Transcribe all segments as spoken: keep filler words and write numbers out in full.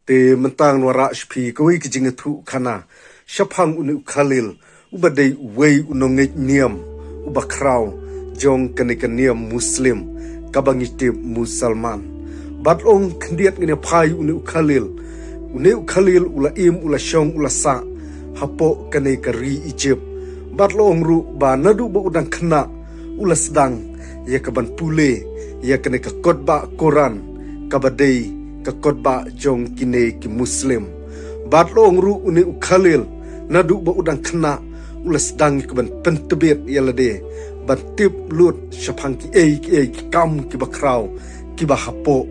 Te mynta ngan wanrah sha phi kawei ka jingïathuh khana shaphang une u Khalil, uba dei uwei u nongngeit niam uba khraw jong kane ka niam Muslim, kaba ngi tip Musalman. Bad long khyndiat ngin ïa phai une u Khalil. Une u Khalil u la im, u la shong, u la sah hapoh kane ka ri Egypt. Bad long ruh ba naduh ba u dang khynnah u la sdang ïa kaban pule ïa kane ka kotbah Koran, kaba dei ka kotbah jong kine ki Muslim. Bad long ruh une u Khalil, naduh ba u dang khynnah u la sdang ïa kaban pyntbit ïa lade ban tip lut shaphang kiei kiei ki kam kiba khraw kiba hapoh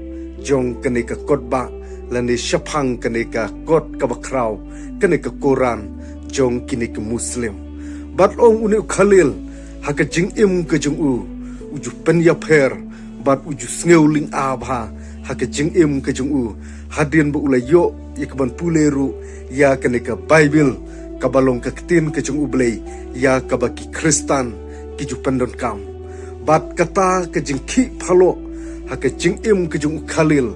jong kane ka kotbah, lane shaphang kane ka kot kaba khraw, kane ka Koran jong kine ki Muslim. Bad long une u Khalil, ha ka jingim ka jong u, u ju pynïapher bad u ju sngew lynga bha ha ka jingim ka jong u, hadien ba u la ïoh ïa kaban pule ruh ïa kane ka Baibl, kaba long ka ktien ka jong U Blei, ïa kaba ki Khristan ki ju pyndonkam. Bad kata ka jingkhih phaloh ha ka jingim ka jong u Khalil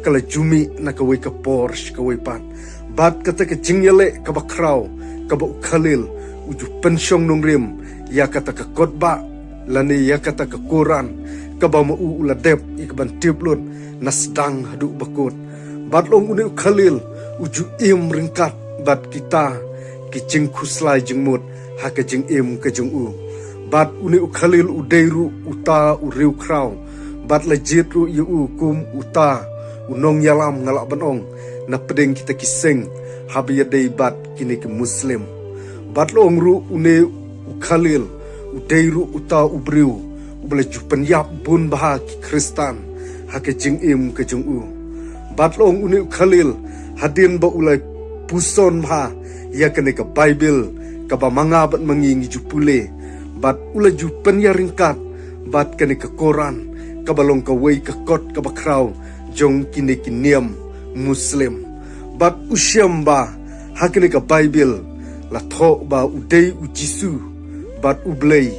ka la ju mih na kawei ka por sha kawei pat. Bad kata ka jingïaleh kaba khraw kaba u Khalil u ju pynshong nongrim ïa kata ka kotbah, lane ïa kata ka Koran, kaba ma u u la dep ïa kaban tip lut na sdang haduh ba kut. Bad long une u Khalil u ju im ryngkat bad kita ki jingkhuslai jingmut ha ka jingim ka jong u. Bad une u Khalil u dei ruh uta u riewkhraw, bad la jied ruh ïa u kum uta u nongïalam, nga lah ban ong, na pdeng kita ki seng, haba ïadei bad kine ki Muslim. Bad long ruh une u Khalil u dei ruh uta u briew uba la ju pynïap bun bha ki Khristan ha ka jingim ka jong u. Bad long une u Khalil, hadien ba u la puson bha ïa kane ka Baibl kaba ma nga bad ma ngi ngi ju pule, bad u la ju pynïaryngkat bad kane ka Koran, kaba long kawei ka kot kaba khraw jong kine ki niam Muslim. Bad u shem ba ha kane ka Baibl la thoh ba u dei U Jisu, bad U Blei,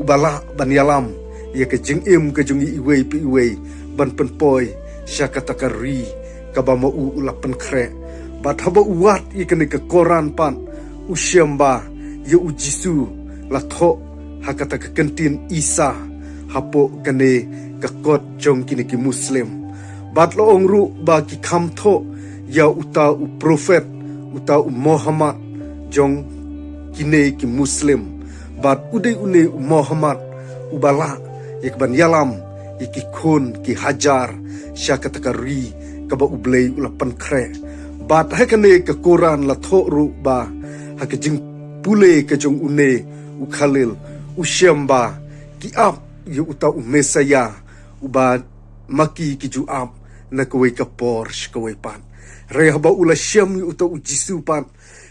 uba lah ban ïalam ïa ka jingim ka jong i iwei pa iwei ban pynpoi sha kata ka ri kaba ma u u la pynkhreh. Bad haba u wad ïa kane ka Koran pat, u shem ba ïa U Jisu la thoh ha kata ka kyntien Isa hapoh kane ka kot jong kine ki Muslim. Bad long ruh ba ki kham thoh ïa uta u prophet, uta u Muhammad jong kine ki Muslim. Bad u dei une u Muhammad uba lah ïa kaban ïalam ïa ki khun ki hajar sha kata ka ri kaba U Blei u la pynkhreh. Bad ha kane ka Koran la thoh ruh ba ha ka jingpule ka jong une u Khalil, u shem ba ki ap ïa uta u Messaïah uba ma ki ki ju ap na kawei ka por sha kawei pat. Hynrei haba u la shem ïa uta U Jisu pat,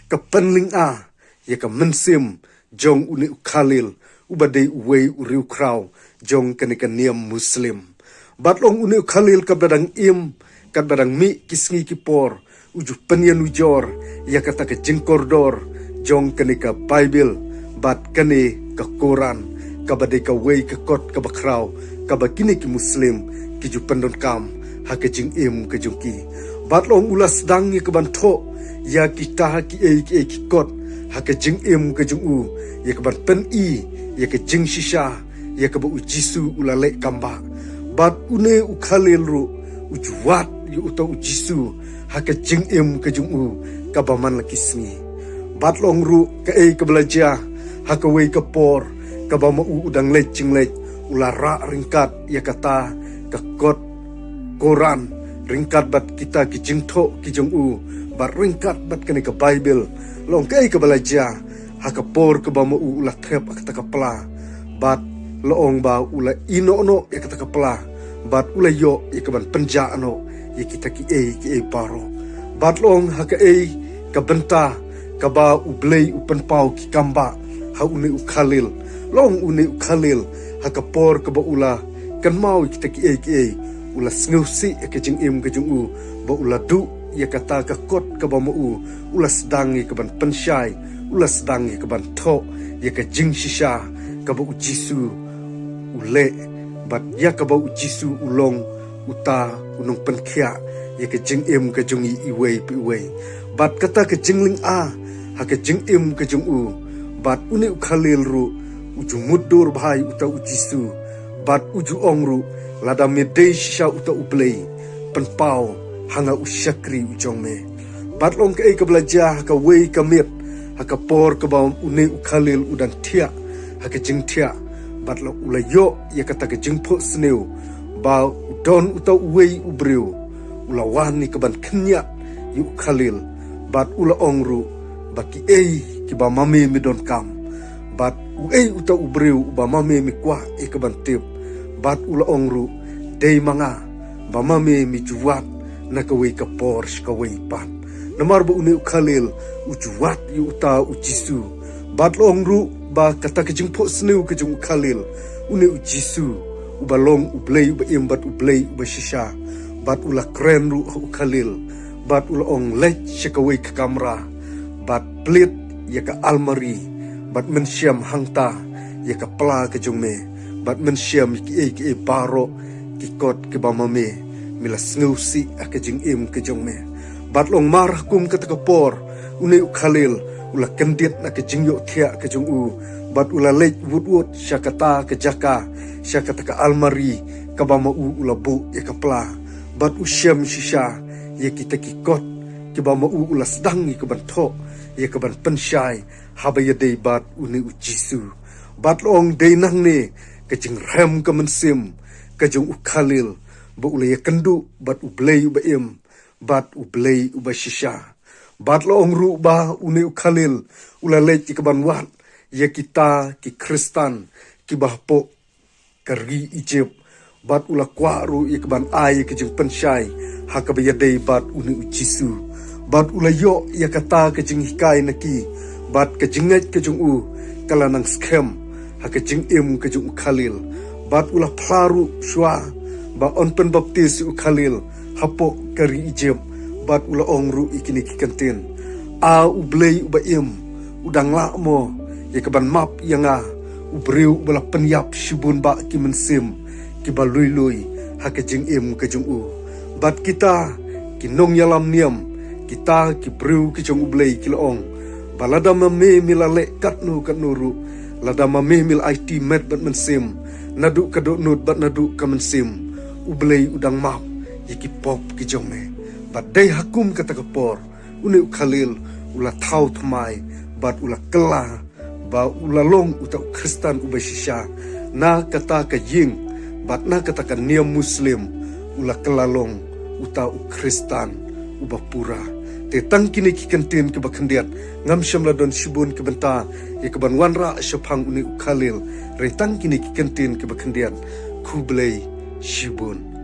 ka pynlynga ïa ka mynsiem jong une u Khalil, uba dei uwei u riewkhraw jong kane ka niam Muslim. Bad long une u Khalil, katba dang im, katba dang mih ki sngi ki por, u ju pynïanujor ïa kata ka jingkordor jong kane ka Baibl bad kane ka Koran, kaba dei kawei ka kot kaba khraw kaba kine ki Muslim ki ju pyndonkam ha ka jingim ka jong ki. Bad long u la sdang ïa kaban thoh ïa kita kiei kiei ki kot ha ka jingim ka jong u, ïa kaban pyni ïa ka jingshisha ïa kaba U Jisu u la leh kambah. Bad une u Khalil ruh u ju wad ïa uta U Jisu ha ka jingim ka jong u kaba man la ki sngi. Bad long ruh kaei kaba la jia, ha kawei ka por kaba ma u u dang leit jingleit, u la rah ryngkat ïa kata ka kot Koran, ryngkat bad kita ki jingthoh ki jong u, bad ryngkat bad kane ka Baibl. Long kaei kaba la jia, ha ka por kaba ma u u la thep ha kata ka pla, bad long ba u la ïehnoh noh ïa kata ka pla, bad u la ïoh ïa kaban pynjah noh ïa kita kiei kiei baroh. Bad long ha kaei ka bynta kaba U Blei u pynpaw ki kambah ha une u Khalil. Long une u Khalil, ha ka por kaba u la kynmaw ïa kita kiei kiei, u la sngewsih ïa ka jingim ka jong u, ba u la duh ïa kata ka kot kaba ma u u la sdang ïa kaban pynshai, u la sdang ïa kaban thoh ïa ka jingshisha kaba U Jisu u leh, bad ïa kaba U Jisu u long uta u nongpynkhiah ïa ka jingim ka jong i iwei pa iwei. Bad kata ka jinglynga ha ka jingim ka jong u, bad une u Khalil ruh u ju mutdur bha ïa uta u Jisu, bad u ju ong ruh, lada me dei shisha uta u Blei, pynpaw ha nga u shakri u jong me. Bad long kaei kaba la jia ha kawei ka miet, ha ka por kaba une u Khalil u dang thiah ha ka jingthiah, bad la u la ïoh ïa kata ka jingphohsniew ba u don uta uwei u briew u la wan ïa kaban khynñiat ïa u Khalil, bad u la ong ruh ba kiei kiba ma me me donkam, bad uei uta u briew uba ma me me kwah ïa kaban tip, bad u la ong ruh, dei ma nga ba ma me me ju wad na kawei ka por sha kawei pat. Namar ba une u Khalil u ju wad ïa uta u Jisu. Bad la ong ruh ba kata ka jingphohsniew ka jong u Khalil, une u Jisu uba long u Blei uba im bad u Blei uba shisha. Bad u la kren ruh ha u Khalil, bad u la ong, leit sha kawei ka kamra, bad plie ïa ka almari, bad mynsiem hangta ïa ka pla ka jong me, bad mynsiem ïa kiei kiei baroh ki kot kiba ma me me la sngewsih ha ka jingim ka jong me. Bad long mar ha kum kata ka por, une u Khalil u la kyndit na ka jingïohthiah ka jong u, bad u la leit wut wut sha kata ka jaka, sha kata ka almari kaba ma u u la buh ïa ka pla, bad u shem shisha ïa kita ki kot kiba ma u u la sdang ïa kaban thoh, ïa kaban pynshai haba ïadei bad une u Jisu. Bad long dei nangne ka jingrhem ka mynsiem ka jong u Khalil, ba u la ïakynduh bad u Blei uba im bad u Blei uba shisha. Bad long ruh ba une u Khalil u la leit ïa kaban wad ïa kita ki Khristan kiba hapoh ka ri Egypt, bad u la kwah ruh ïa kaban ai ïa ka jingpynshai ha kaba ïadei bad une u Jisu. Bad u la ïoh ïa kata ka jinghikai na ki, bad ka jingngeit ka jong u ka la nang skhem ha ka jingim ka jong u Khalil. Bad u la phla ruh shuwa ba un pynbaptis ïa u Khalil hapoh ka ri Egypt, bad u la ong ruh ïa kine ki kyntien, a u Blei uba im, u dang lah mo ïa kaban map ïa nga, u briew uba la pynïap shibun bah ki mynsiem kiba lui lui ha ka jingim ka jong u? Bad kita ki nongïalam niam, kita ki briew ki jong u Blei ki la ong ba lada ma me me la leh katno katno ruh, lada ma me me la aiti met bad mynsiem, naduh ka dohnud bad naduh ka mynsiem, u Blei u dang map ïa ki pop ki jong me. Bad dei ha kum kata ka por, une u Khalil u la thaw thymmai, bad u la kylla ba u la long uta u Khristan uba shisha. Na kata ka ïing bad na kata ka niam Muslim, u la kylla long uta u Khristan uba pura. Te tang kine ki kyntien kiba khyndiat, ngam shym la don shibun ki bynta ïa kaban wanrah shaphang une u Khalil, hynrei tang kine ki kyntien kiba khyndiat. Khublei shibun.